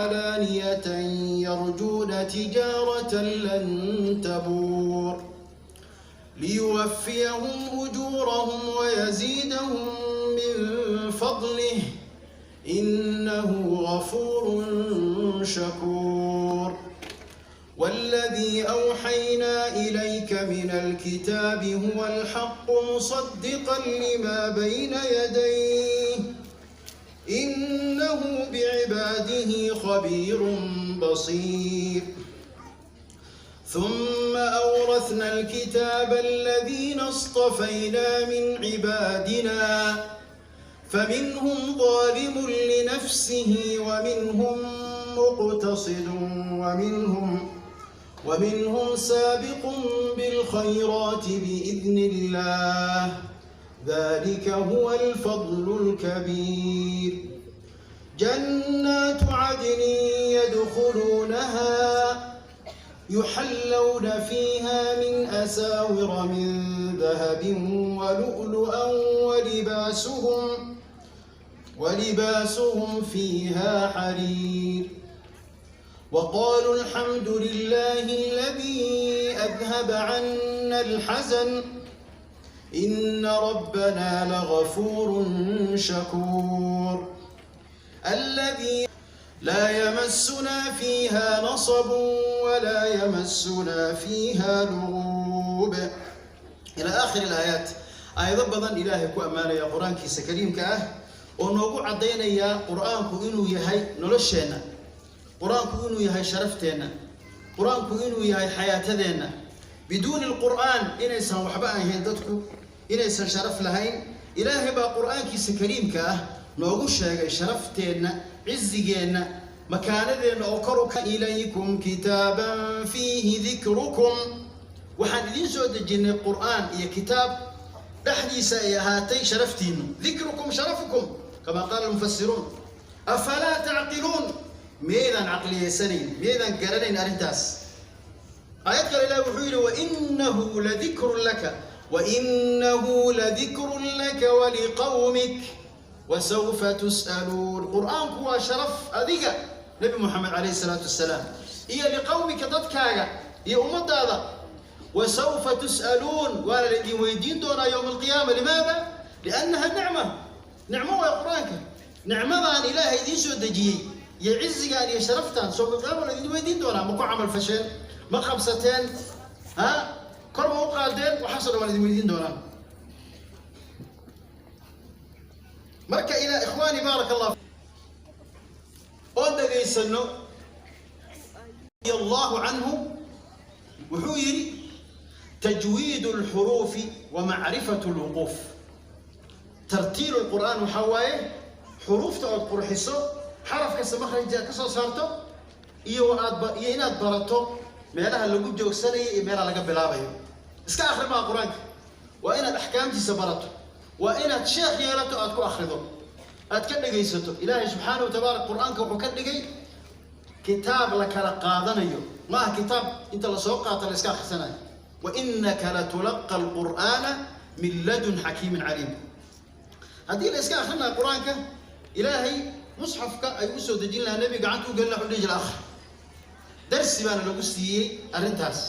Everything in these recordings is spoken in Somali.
وعلانية يرجون تجارة لن تبور ليوفيهم أجورهم ويزيدهم من فضله إنه غفور شكور. والذي أوحينا إليك من الكتاب هو الحق مصدقا لما بين يديه إنه بعباده خبير بصير. ثم أورثنا الكتاب الذين اصطفينا من عبادنا فمنهم ظالم لنفسه ومنهم مقتصد ومنهم سابق بالخيرات بإذن الله ذلك هو الفضل الكبير. جنات عدن يدخلونها يحلون فيها من أساور من ذهب ولؤلؤا ولباسهم فيها حرير. وقالوا الحمد لله الذي أذهب عنا الحزن إن ربنا لغفور شكور. الذي لا يمسنا فيها نصب ولا يمسنا فيها لغوب إلى آخر الآيات. Aayado badan Ilaahay ku ammaanaya Qur-aankiisa kariimka ah oo noogu caddaynaya Qur-aanku inuu yahay nolosheenna, Qur-aanku inuu yahay sharafteenna, Qur-aanku inuu yahay xayaatadeenna. Biduuni alqur'aan inaysan waxba ahayn dadku, inaysan sharaf lahayn. Ilaahay baa Qur-aankiisa kariimka ah noogu sheegay sharafteenna, cizigeenna, makaanadeenna oo kor u إليكم كتابا فيه ذكركم. Waxaan idiin soo dejinnay Qur'aan iyo kitaab dhexdiisa ay ahaatay sharaftiinnu. ذكركم شرفكم كما قال المفسرون. أفلا تعقلون? Miyaydaan caqliyeysanayn? Miyaydaan garanayn arrintaas? Aayad kale Ilahi wuxuu yidhi: وإنه لذكر لك وإنه لذكر لك ولقومك وسوف تسألون. Qur'aanku waa sharaf adiga, Nebi Moxamed عليه الصلاة والسلام, iyo لقومك, dadkaaga iyo ummadaada. وسوف تسألون, waana la idin weydiin doonaa يوم القيامة. لماذا؟ لأنها نعمة. Nicmo waa Qur-aanka. Nicmadaan Ilaahay idiin soo dejiyey iyo cizigaan iyo sharaftaan soo القيامة la idin weydiin doonaa: ma ku camal fasheen? Ma qabsateen? Ha kor ma u qaadeen? Waxaasoo dhan waan idin weydiin doonaa. Marka ilaa إخواني بارك الله oon dhegaysano رضي الله عنه wuxuu yidhi: تجويد الحروف ومعرفة الوقوف. ترتيل القرآن waxaa waaye xuruufta ood qurxiso, xaraf kasta makhrajka ka soo saarto, iyo aad iyo inaad barato meelaha lagu joogsanayo iyo meelaha laga bilaabayo. Iska akhri maa Qur-aanka, waa inaad axkaamtiisa barato, waa inaad sheekh yeelato aad ku akhrido, aad ka dhegaysato. Ilaahay subxaanahu وتبارك Qur-aanka wuxuu ka dhigay kitaab la kala qaadanayo, ma aha kitaab inta lasoo qaato la iska akhrisanayo. وإنك لتلقى القرآن من لدن حكيم عليم. Haddii la iska akhrinayo Qur-aanka, Ilaahay musxafka ayuu usoo dejin lahaa, nebiga gacanta u gelin lahaa, wuxuu dhihi jira: "Akhri." Darsi baana lagu siiyey arrintaas.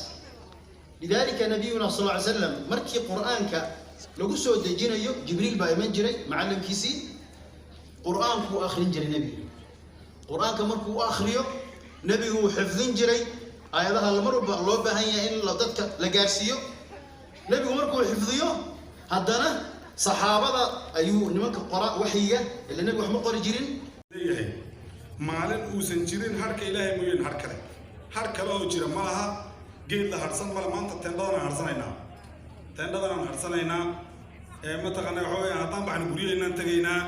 لذلك نبينا صلى الله عليه وسلم markii Qur-aanka lagu soo dejinayo, Jibriil baa iman jiray, macallinkiisii. Qur-aanku u akhrin jiray nebiga. Qur-aanka markuu u akhriyo, nebigu wuu xifdin jiray aayadaha mar walba loo baahan yahay in dadka la gaarsiiyo. Nebigu markuu xifdiyo, haddana saxaabada ayuu nimanka qora waxyiga ila nebigu wax ma qori jirin. Leeyahay maalin uusan jirin harka Ilaahay mooyeen har kale, har kale oo jira ma laha, geed la harsan male. Maanta teendhadan aan harsanaynaa, teendhadan aan harsanaynaa ee mataqaana waxa weeyaan, haddaan baxno guryaheennaan tegaynaa,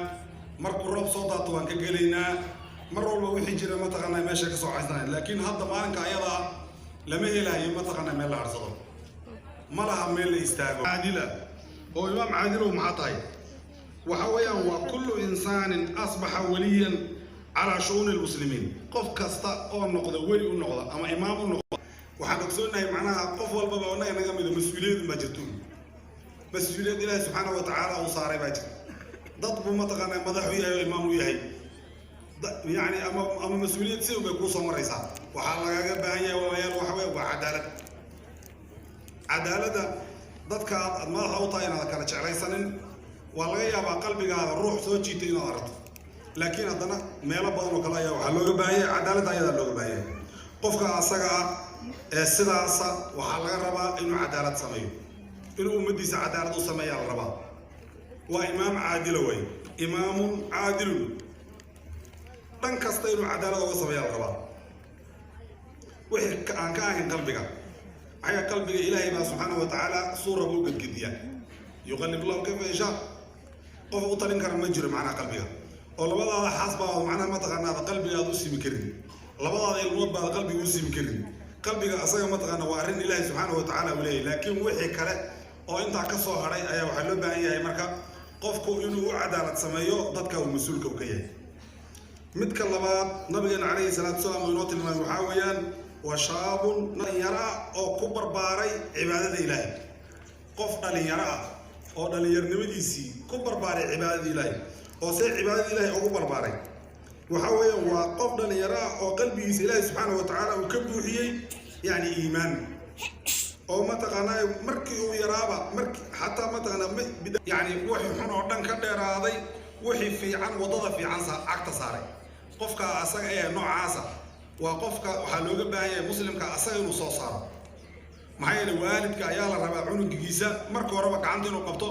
markuu roob soo daato waan ka gelaynaa, mar walba wixii jira mataqaana meesha ka soo haysanaya. Laakiin hadda maalinka ayadaa lama helayo mataqaana meel la harsado ma laha, meel la istaago. Caadila oo imaam caadilow maxaa tahay? Waxa weeyaan waa كل إنسان أصبح وليا على شؤون المسلمين. Qof kasta oo noqda weli u noqda ama imaam u noqda, waxaan ogsoonahay macnaha qof walbaba annaga naga mido mas-uuliyad baa jirto, mas-uuliyad Ilaahi subxaana wa tacaala uu saaray baa jirta. Dad buu mataqaanaa madax u yahay oo imaam u yahay. Yani ama mas-uuliyad si bay kuu soo maraysaa. Waxaa lagaga baahan yahay, walaalayaal, waxa weeye waa cadaalad. Cadaaladda dadka aad madaxa u tahay inaad kala jeclaysanin. Waa laga yaabaa qalbigaada ruux soo jiitay inaad aragto, laakiin haddana meelo badan oo kale ayaa waxaa looga baahan yahay cadaaladda, ayadaa looga baahan yahay. Qofka asaga ah ee sidaasa waxaa laga rabaa inuu cadaalad sameeyo, inuu ummaddiisa cadaalad u sameeyaa la rabaa. Waa imaam caadila way, imaamun caadilun. Dhan kasta inuu cadaalad uga sameeyaa la rabaa, wixii aan ka ahayn qalbiga. Maxaa qalbiga Ilaahay baa subxaanahu wa tacaala suura buu gedgediyaa, yuqallib Allahu kayfa yashaa. Qof u talin kara ma jiro macnaha qalbiga, oo labadaada xaas baa macnaha mataqaanaa qalbiga aad u simi karin, labadaada ilmood baad qalbiga u simi karin. Qalbiga asaga mataqaana waa arrin Ilaahay subxaanahu wa tacaala uu leeyahay. Laakiin wixii kale oo intaa ka soo hadhay ayaa waxaa loo baahan yahay marka qofku inuu u cadaalad sameeyo dadka uu mas-uulka u ka yahay. Midka labaad nabigeena calayhi salaatu wasalaam uu inoo tilmaamay waxaa weeyaan waa shaabun dhalinyaro ah oo ku barbaaray cibaadada Ilaahay. Qof dhalinyaro ah oo dhalinyarnimadiisii ku barbaaray cibaadada Ilaahay, oo see cibaadada Ilaahay ugu barbaaray, waxaa weeyaan waa qof dhalinyaro ah oo qalbigiisa Ilaahay subxaanahu wa tacaala uu ka buuxiyey yani iimaan, oo mataqaanaa markii uu yaraaba, markii xataa mataqaanaa yani wixii xun oo dhan ka dheeraaday, wixii fiican, waddada fiican cagta saaray. Qofka asaga ee noocaasa waa qofka waxaa looga baahan yahay muslimka asaga inuu soo saaro. Maxaa yeelay waalidka ayaa la rabaa cunugiisa marka horeba gacanta inuu qabto,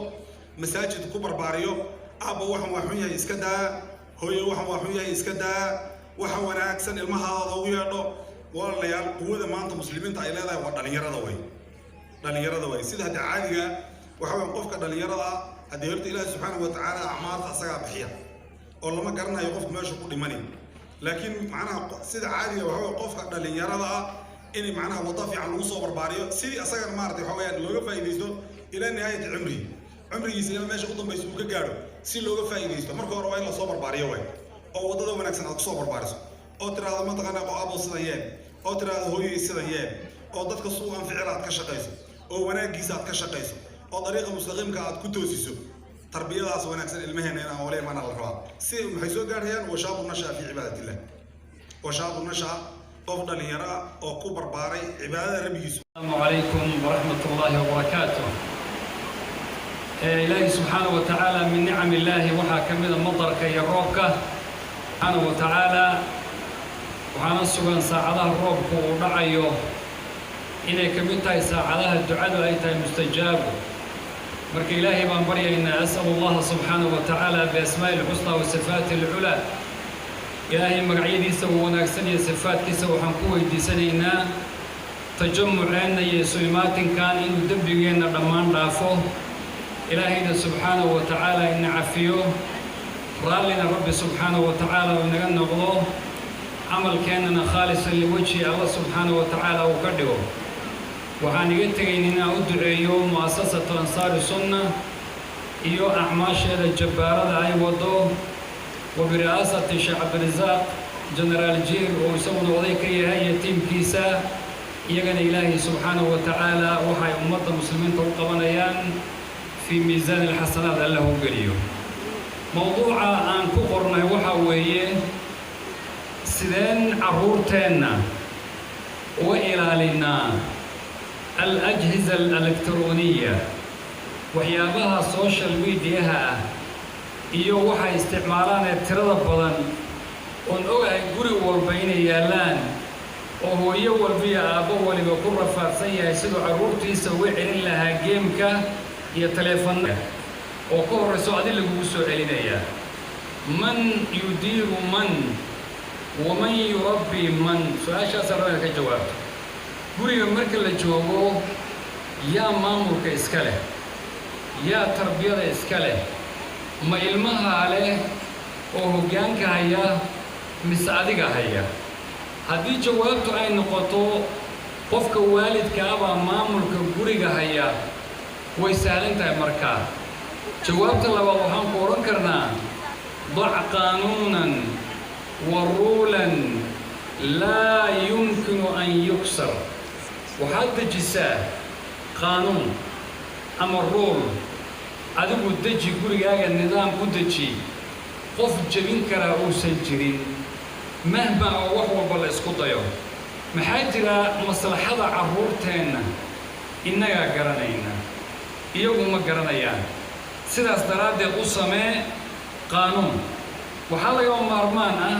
masaajid ku barbaariyo. Aabba, waxan waa xun yahay, iska daa. Hooyo, waxan waa xun yahay, iska daa. Waxa wanaagsan ilmahaada ugu yeedho. Walaalayaal, quwada maanta muslimiinta ay leedahay waa dhalinyarada way, dhalinyarada way. Sida hadda caadiga waxa weeye, qofka dhalinyarada ah haddii horta Ilaahi subxaanahu wa tacaala acmaarta asagaa bixiya, oo lama garanayo qofku meesha ku dhimani. Laakiin macnaha sida caadiga waxa weeye qofka dhalinyarada ah in macnaha waddo fiican lagu soo barbaariyo, sidii asagana maaragtay waxa weeyaan looga faa'iidaysto ilaa nihaayati cumrihi, cumrigiisa ilaa meesha u dambaysa uu ka gaadho si looga faa'iidaysto. Marka hore waa in lasoo barbaariyo way, oo waddada wanaagsan aad kusoo barbaariso, oo tiraahdo mataqaanaa abo sidan yeel, oo tiraahdo hooyay sidan yeel, oo dadka suu anficil aad ka shaqayso, oo wanaaggiisa aad ka shaqayso, oo dariiqa mustaqiimka aad ku toosiso. Tarbiyadaas wanaagsan ilmaheena inaan wala imaana la rabaa. Si maxay soo gaarhayaan? Washaabu nashaa fi cibaadat illah, washaabu nashaa, qof dhalinyaro ah oo ku barbaaray cibaadada Rabbigiisu. السلام عليكم ورحمة الله وبركاته. إلهي سبحانه وتعالى من نعم الله waxaa ka mida madarka iyo roobka subxaanaه وتعالى. Waxaana sugan saacadaha roobku uu dhacayo inay ka mid tahay saacadaha ducadu ay tahay mustajaabu. Marka Ilaahay baan baryaynaa. أسأل الله سبحانه وتعالى بأسمائه الحسنى وصفاته العلى. Ilaahay magacyadiisa uu wanaagsan iyo sifaadkiisa waxaan ku weydiisanaynaa tajamuceenna iyo isu imaatinkan inuu dembigeenna dhammaan dhaafo, Ilaahayna subxaanahu wa tacaala ina cafiyo, raallina Rabbi subxaanahu wa tacaala uu inaga noqdo, camalkeennana khaalisan liwajhi Allah subxaanahu wa tacaala uu ka dhigo. Waxaan iga tegayn inaan u duceeyo mu'asasatu Ansaari Sunna iyo acmaasheeda jabbaarada ay wado, wa biri'aasati Sheekh Cabdirasaaq Genaraal Jiir oo isaguna oday ka yahay iyo tiimkiisa. Iyagana Ilaahay subxaanahu wa tacaala waxay ummadda muslimiinta u qabanayaan fii miisaani alxasanaat Allah u geliyo. Mowduuca aan ku qornay waxaa weeye sideen carruurteenna uga ilaalinnaa الأجهزة الإلكترونية, waxyaabaha social mediaha ah iyo waxay isticmaalaan ee tirada badan, oon ogahay guri walba inay yaallaan, oo hooyo walba iyo aabbo waliba ku rafaadsan yahay siduu carruurtiisa uga celin lahaa game-ka iyo taleefannada, oo ka horrayso adi lagugu soo celinayaa. من يدير من ومن يربي من? Su-aashaasaa raba inaad ka jawaabto. Guriga marka la joogo, yaa maamulka iska leh? Yaa tarbiyada iska leh? Ma ilmahaa leh oo hoggaanka haya, mise adiga haya? Haddii jawaabtu ay noqoto qofka waalidka ah baa maamulka guriga haya, way sahlan tahay markaa. Jawaabta labaad waxaan ku odhan karnaa: ضع قانونا ورولا لا يمكن أن يكسر. Waxaad dejisaa qaanuun ama rule. Adigu deji gurigaaga, nidaam u deji qof jebin karaa uusan jirin. Mahma oo wax walba la isku dayo, maxaa jira maslaxada carruurteenna innagaa garanayna, iyagu ma garanayaan. Sidaas daraaddeed u samee qaanuun. Waxaa lagama maarmaan ah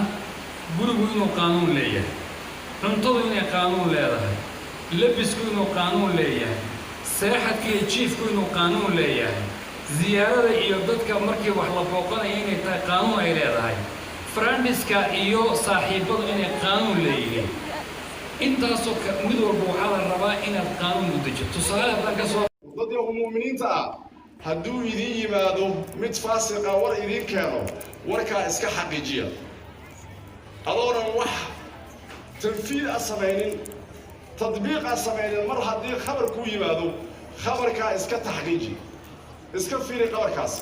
gurigu inuu qaanuun leeyahay, cuntadu inay qaanuun leedahay, labisku inuu qaanuun leeyahay, seexadka iyo jiifku inuu qaanuun leeyahay, ziyaarada iyo dadka markii wax la booqanaya inay tahay qaanuun ay leedahay, friends-ka iyo saaxiibbadu inay qaanuun leeyihiin. Intaasoo mid walba waxaa la rabaa inaad qaanuun u dejiyo. Tusaale haddaan ka soo Dad yahu mu'miniinta ah, hadduu idiin yimaado mid faasiqa, war idiin keeno, warkaa iska xaqiijiya adoonan wax tanfiid a samaynin, tadbiiq a samaynin. Mar haddii khabar kuu yimaado, khabarkaa iska taxqiiji, iska fiiri khabarkaas.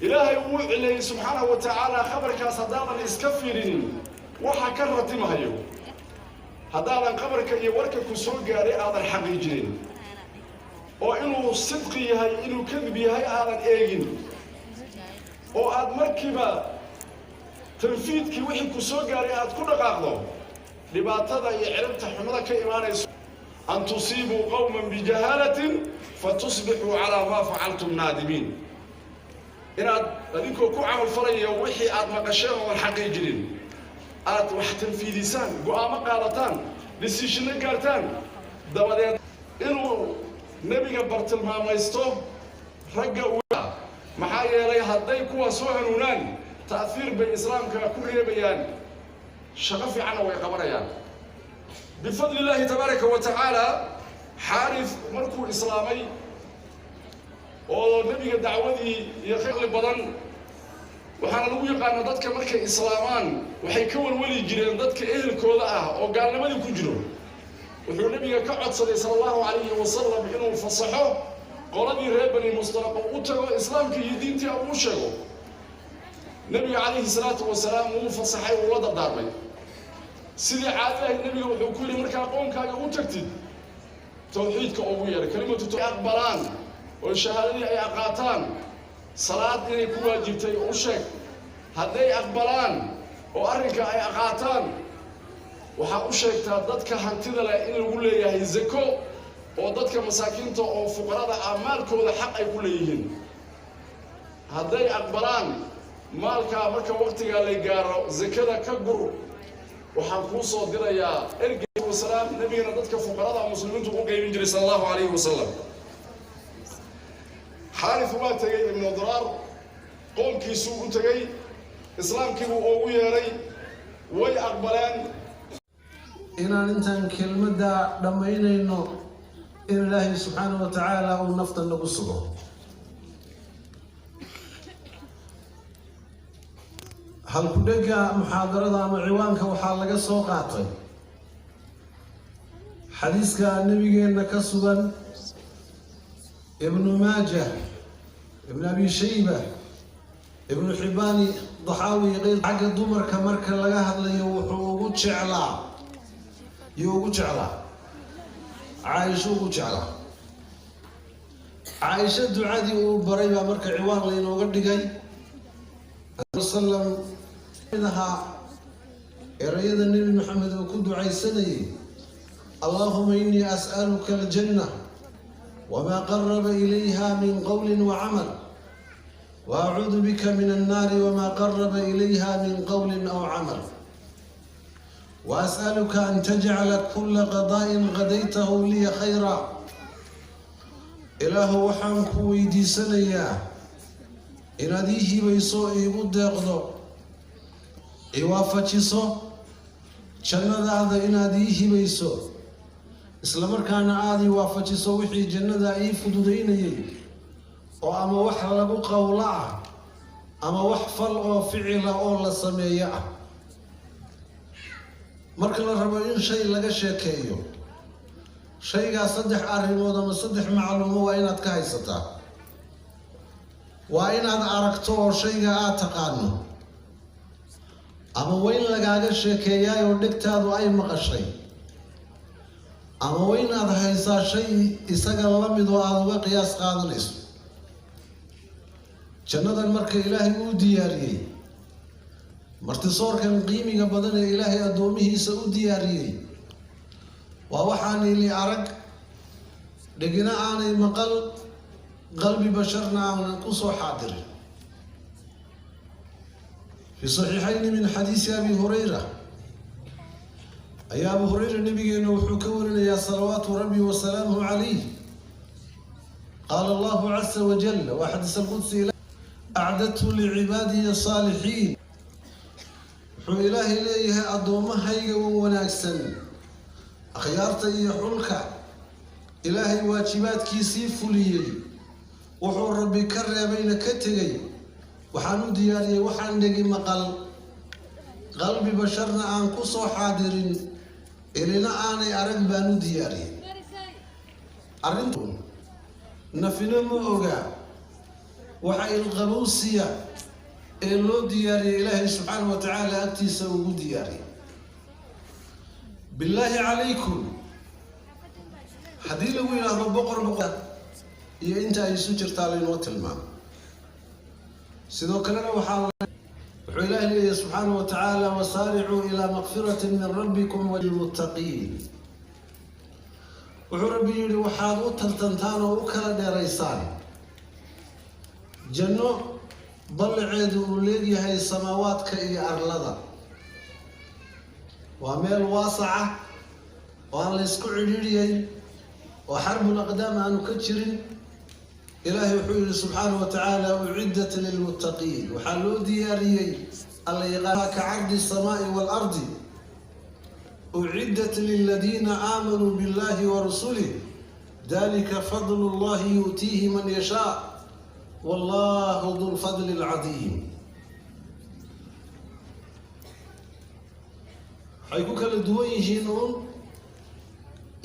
Ilaahay wuu cileeyey subxaanahu wa tacaala. Khabarkaas haddaadan iska fiirinin, waxa ka ratimahayo, haddaadan khabarka iyo warka ku soo gaaray aadan xaqiijinin oo inuu sidqi yahay, inuu kadib yahay aadan eegin, oo aad markiiba tanfiidkii wixii ku soo gaaray aad ku dhaqaaqdo, dhibaatada iyo ciribta xumada ka imaanayso. أن تصيبوا قوما بجهالة فتصبحوا على ما فعلتم نادمين. Inaad adinkoo ku camal falaya wixii aad maqasheen oodan xaqiijinin aad wax tanfiidisaan, go'aamo qaadataan, decision-no gaartaan, dabadeed inuu nebiga bartilmaamaysto ragga, maxaa yeelay hadday kuwa soo hanuunaan, ta'hiir bay islaamka ku reebayaan, shaqo fiicanna way qabanayaan بفضل الله تبارك وتعالى. Xaarith markuu islaamay oo nebiga dacwadii iyo khayli badan, waxaana lagu yaqaanaa dadka markay islaamaan waxay ka walwali jireen dadka ehelkooda ah oo gaalnimadii ku jiro. Wuxuu nebiga ka codsaday صلى الله عليه وسلم inuu fasaxo qoladii reer Bani Mustalaq oo u tago, islaamka iyo diintii uu sheego. Nebiga عليه الصلاة والسلام wuu fasaxay, wuu la dardaarmay. Sidii caadi ahayd, nebiga wuxuu ku yidhi: "Markaa qoonkaaga u tagtid, tawxiidka ugu yeedha, kelimatu aqbalaan oo shahaadadii ay aqaataan, salaad inay ku waajibtay u sheeg. Hadday aqbalaan oo arrinka ay aqaataan, waxaa u sheegtaa dadka hantida leh in lagu leeyahay zako, oo dadka masaakiinta oo fuqarada ah maalkooda xaq ay ku leeyihiin. Hadday aqbalaan, maalkaa marka waqtigaa la gaaro zakada ka gur. Waxaan kuu soo dirayaa ergey." Wasalaam. Nebigana dadka fuqarada muslimiintu u qaybin jiray صلى الله عليه وسلم. Xaarith waa tegey Ibnu Diraar, qoomkiisuu u tegey, islaamkiibuu ugu yeedhay, way aqbaleen. Inaan intaan kelmadda dhammaynayno in Ilaahay subxaana wa tacaala uu nafta nagu sugo. Halku-dhegga muxaadarada ama ciwaanka waxaa laga soo qaatay xadiiska nebigeenna ka sugan, Ibnu Maajah, Ibnu Abi Shayba, Ibnu Xibaani, Daxaawi. Xagga dumarka marka laga hadlayo, wuxuu ugu jeclaa, yuu ugu jeclaa? Caaisho ugu jeclaa. Caaisho ducadii uu baray baa marka ciwaan laynooga dhigay. Salam ahaa erayada Nebi Maxamed uu ku ducaysanayay: "اللهم إني أسألك الجنة وما قرب إليها من قول وعمل، وأعوذ بك من النار وما قرب إليها من قول أو عمل، وأسألك أن تجعل كل قضاء قضيته لي خيرا." Ilaahu, waxaan ku weydiisanayaa inaad ii hibayso, iigu deeqdo, i waafajiso jannadaada, inaad ii hibayso, islamarkaana aada ii waafajiso wixii jannada ii fududaynayay oo ama wax lagu qowlo ah ama wax fal oo ficila oo la sameeyo ah. Marka la rabo in shay laga sheekeeyo, shaygaa saddex arrimood ama saddex macluumo waa inaad ka haysataa. Waa inaad aragto oo shayga aad taqaano, ama waa in lagaaga sheekeeyaay oo dhegtaadu ay maqashay, ama waa inaad haysaa shay isaga la mid oo aada uga qiyaas qaadanayso. Jannadan marka Ilaahay uu diyaariyey Martisoorkan qiimiga badan ee Ilaahay addoomihiisa u diyaariyey waa waxaan ili arag, dhegina aanay maqal, qalbi basharna aanan ku soo xaadirin. Fi saxiixayni min xadiisi Abi Hurayra ayaa Abu Hurayra nabigeena wuxuu ka warinayaa, salawaatu rabbi wasalaamuhu calayh, qaala Allahu casa wajal, waa xadiis alqudsi: "Acdadtu licibaadiya asaalixiin." Wuxuu Ilaahay leeyahay, addoommahayga wan wanaagsan, akhyaarta iyo xulka Ilaahay waajibaadkiisii fuliyey, wuxuu Rabbi ka reebayna ka tegey, waxaan u diyaariyey waxaan dhegi maqal, qalbi basharna aan ku soo xaadirin, ilina aanay arag baan u diyaariyey. Arrintu nafina ma oga waxa ilqabowsiya ee loo diyaariyey, Ilaahay subxaana wa tacaala agtiisa ugu diyaariyey. Billaahi calaykum, haddii lagu yidhaahdo boqor boqor iyo inta ay isu jirtaa laynoo tilmaamo. Sidoo kalena wuxuu Ilaahay leeyahay subxaana wa tacaala: "Wasaaricuu ilaa makfiratin min rabbikum walilmuttaqiin." Wuxuu Rabbi yidhi, waxaad u tartantaan oo u kala dheeraysaan janno ballaceedu uu leegyahay samaawaadka iyo arlada. Waa meel waasaca oo aan la ysku cidhiidhiyeyn oo xarbul aqdaam aanu ka jirin. Ilaahay wuxuu yidhi subxaanahu wa tacaala: "Uciddat lilmuttaqiin." Waxaa loo diyaariyey alla yaqaan ka cardi الsamaai waalardi. "Uciddat liladiina aamanuu billahi wa rusulih, dalika fadlu Allahi yu'tiihi man yashaa, wallahu du lfadli alcadiim." Waxay ku kala duwan yihiin uun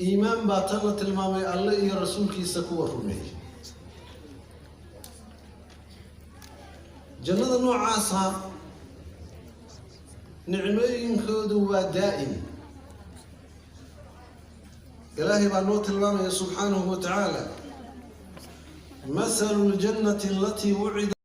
iimaan baa tan la tilmaamay, Alle iyo rasuulkiisa kuwa rumeeyey. Jannada noocaasa nicmooyinkoodu waa daa'im. Ilaahay baa noo tilmaamaya subxaanahu wa tacaala: "Mahalu ljannati alatii wucida